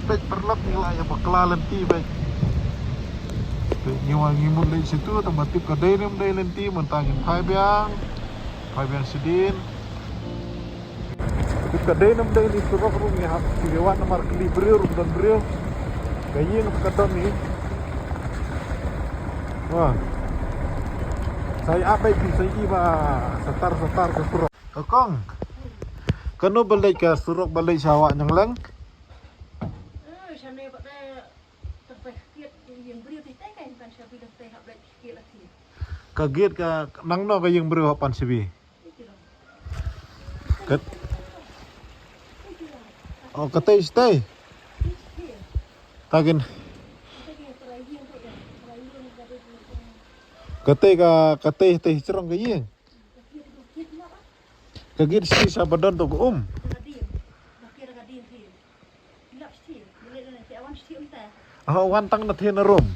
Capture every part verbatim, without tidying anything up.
Peit paralok, ngi la ïa bakla lynti peit. Peit, ngi wan ngi mut leit sha tu, tang ba tip ka dei ne ym dei lynti, mynta ngin phai biang. Phai biang shadien. Tip ka dei ne ym dei, lynti surok ruh ngi hap shu ïa wan namar kylli briew ruh ym don briew. Ka ïing ka don hi. Wah. Sa ïa peit phi sa ïa ba satar satar ka surok. Ka kong. Kano ba leit ka surok ba leit sha Wah Nyangleng? Ka gate ka nangno ka ïing briew ha Panshabi? Ka, oh, katei shatei. Takin. Katei ka, katei, tei shrong ka ïing. Ka gate shi sha ba don to ka um. Ah, wan tang na thie na rum.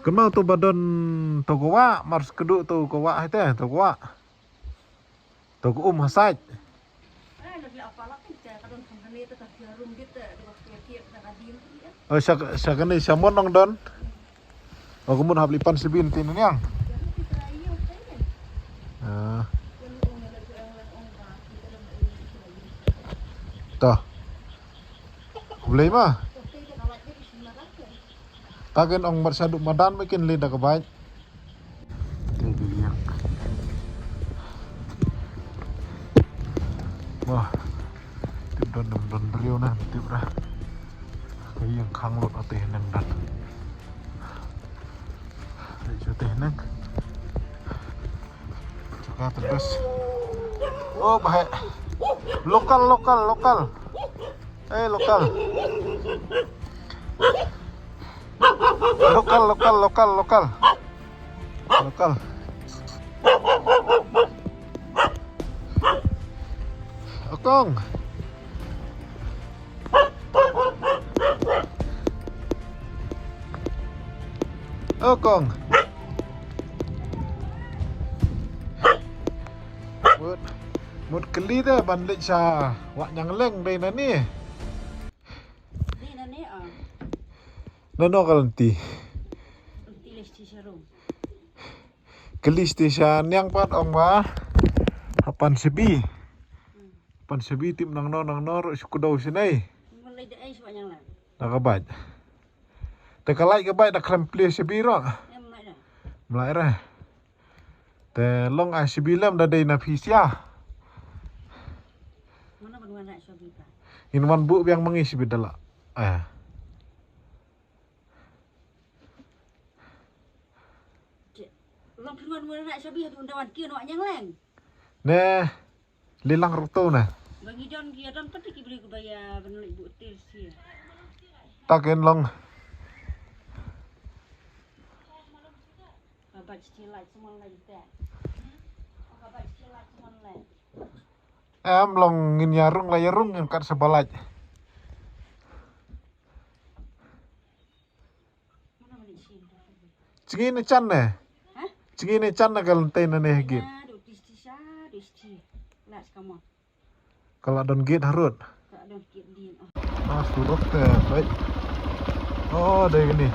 Kynmaw to ba don to ka Wah, mar skduh to ka Wah, hai te to ka Wah. To ka um ha sait. Oh, sha, sha kane sha mon nang don. Oh, ka mut hap leit Panshabi te na niang. Ah. To. Khublei ma. Ta kin ong mat shaduh madan ba kin leit da ka bike. Te ki ïak. Wah. Tip don, don briew na, tip ra. Ka ïing khang lut ate nang don. Leit shu te nang. Chaka terbes. Oh, bahaya. Lokal, lokal, lokal. Eh, lokal. Lokal, lokal, lokal, lokal. Lokal. Okong. Okong. Mut, mut kylli te ban leit sha Wah Nyangleng dei na ni. Dei na ni, ah. Nano ka lynti? Lynti leit sha rum. Kylli sha niang pat ong ba ha Panshabi. Hmm. Panshabi tip nangno nangno ruh shu kdew sha nei. Ngan leit da ei sha Wah Nyangleng. Da ka bike. Te ka lait ka bike da khlem plie shabi ruh. Em, lait da. Mlai re. Te long ai shabi lem da dei na phi sia. Mana ban wan lait shabi ka. Ngin wan buh biang ma ngi shabi da la. Eh. Long phi wan wan lait shabi ha dun da wan kiew na Wah Nyangleng. Ne. Lilang ruh to na. Ba ngi don ki don pat ki briew kiba ïa ban leit buh til sia. Ta kin long. Ka bike sia lait sumon lait te. Ka bike sia lait sumon lait. Em long ngin ïa rung la ïa rung ngin kat sa ba lait. Jngi ne jan ne? Ha? Jngi ne jan ne ka lynti na ne ha gate? Ka la don gate harud. Ah, surok te, baik. Oh, dei kane.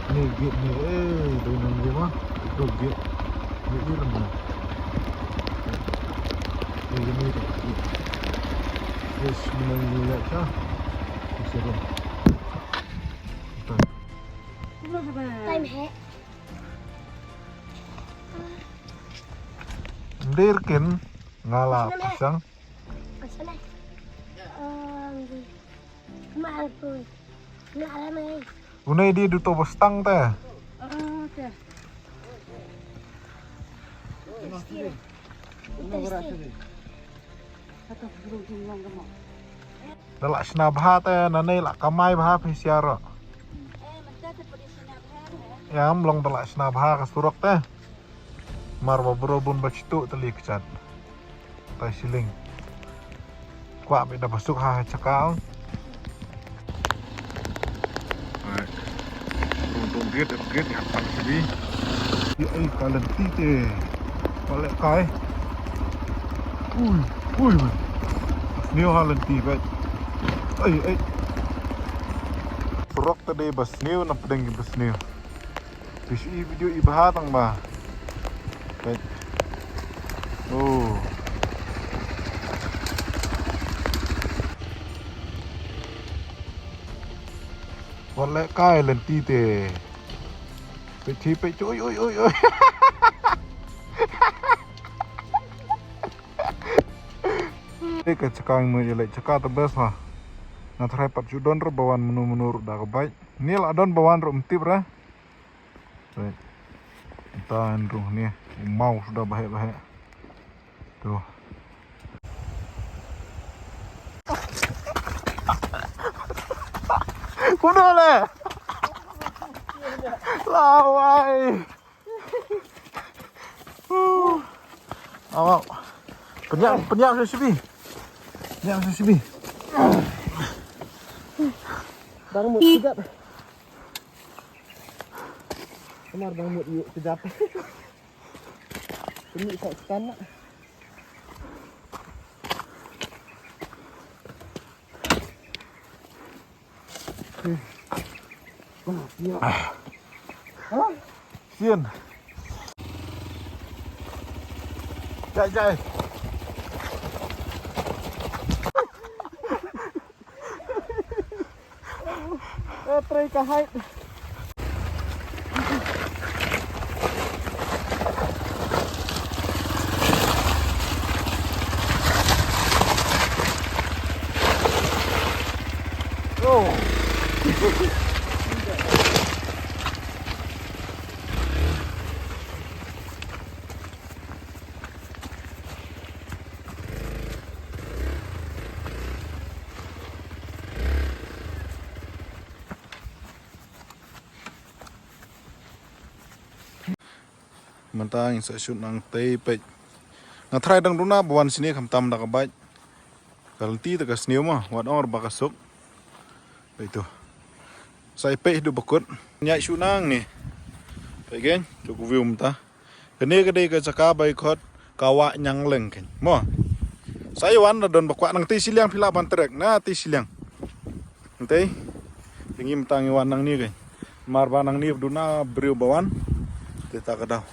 Ni gate ni, eh, dei nang gate ma. Itu gate. Gate ni mana? Dei kane tu gate. Yes, menang ni ya ka. Surok. Time hai. Ndir kin nga la pasang. Pasang. Mal pun. Mal mai. Une di duto bastang te. Oh, te. Da la shna bha te, nangne la kamai bha phi sia ruh. Ïa, ym long da la shna bha ka surok te. Mar ba bro bun ba chitu te li kchat. Tai siling. Kwah bit da ba suk ha chaka. Rung rung git git ïa tang sini. Ïa, ai ka lynti te. Pale kai. Ui, ui. Ni ha lynti ba. Ai, ai. Surok te dei ba sniew, na pdeng ba sniew. Phi shu i video i bha tang ba. Peit. Oh. Wat leh kai lynti te. Peit hi, peit, oi, oi, oi, oi. Te ka jaka ngi mo ïa leh jaka te best ha. Nga tharai pat shu don ruh ba wan mano mano ruh da ka bike. Ni la don ba wan ruh ym tip re. Right. Ta en ruh ni. Mau suda baheh baheh. Tu. Kuno le. Lawai. Aw, aw. Pynïap, pynïap sa sibi. Pynïap sa sibi. Dang mut kejap. Kamar dang mut ïuh kejap. Pynïap sa setan nak. Sien. Jai, jai. Eh, trei ka height. Oh. Mynta ngin sa shoot nangtei peit. Nga tharai dang duna ba wan sini khamtam da ka bike. Ka lynti te ka sniew ma, wat ong ba ka suk. Peit tu. Sa ïa peit haduh ba kut. Ngi ïaid shuh nangne. Peit kein, tu ka view mynta. Kane ka dei ka jaka ba ki khot ka Wah Ñiangleng kein. Mo. Sa ïa wan da don ba kwah nangtei shiliang phi lah ban trek. Nangtei shiliang. Nangtei. Te ngi mynta ngi wan nangne kein. Namar ba nangne duna briew ba wan. Te ta ka daw.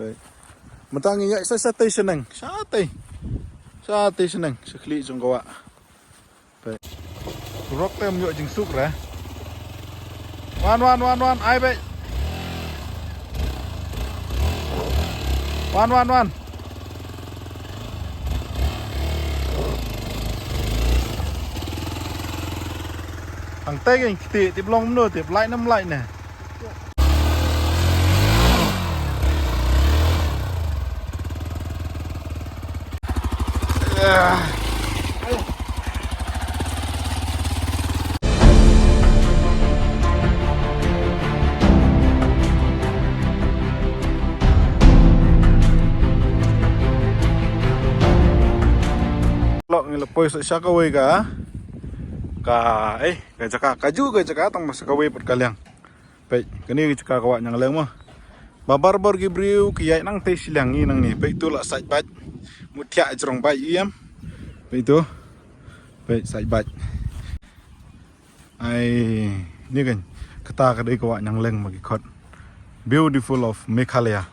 Peit. Mynta ngi ïaid sa, sa tei shaneng. Sa tei. Sa tei shaneng. Sa khlieh jong ka wah. Peit. Surok te ym ïoh jingsuk re. Wan, wan, wan, wan. Ai beit. Wan, wan, wan. Hangtei kein kti, tip long mano, tip lait ne ym lait ne. Lok ngi la poi sa sha kawei ka, ka, eh, ka jaka, ka ju ka jaka tang ba sa kawei pat ka liang. Peit, kane ka jaka ka Wah Ñiangleng mo. Ba barabor ki briew ki ïaid nangtei shiliang ngi nangne. Peit tu la sait bike. Mut thiah jrong bike ïam. Peit tu. Peit sait bike. Ai, ni kein. Kata ka dei ka Wah Ñiangleng ma ki khot. Beautiful of Meghalaya.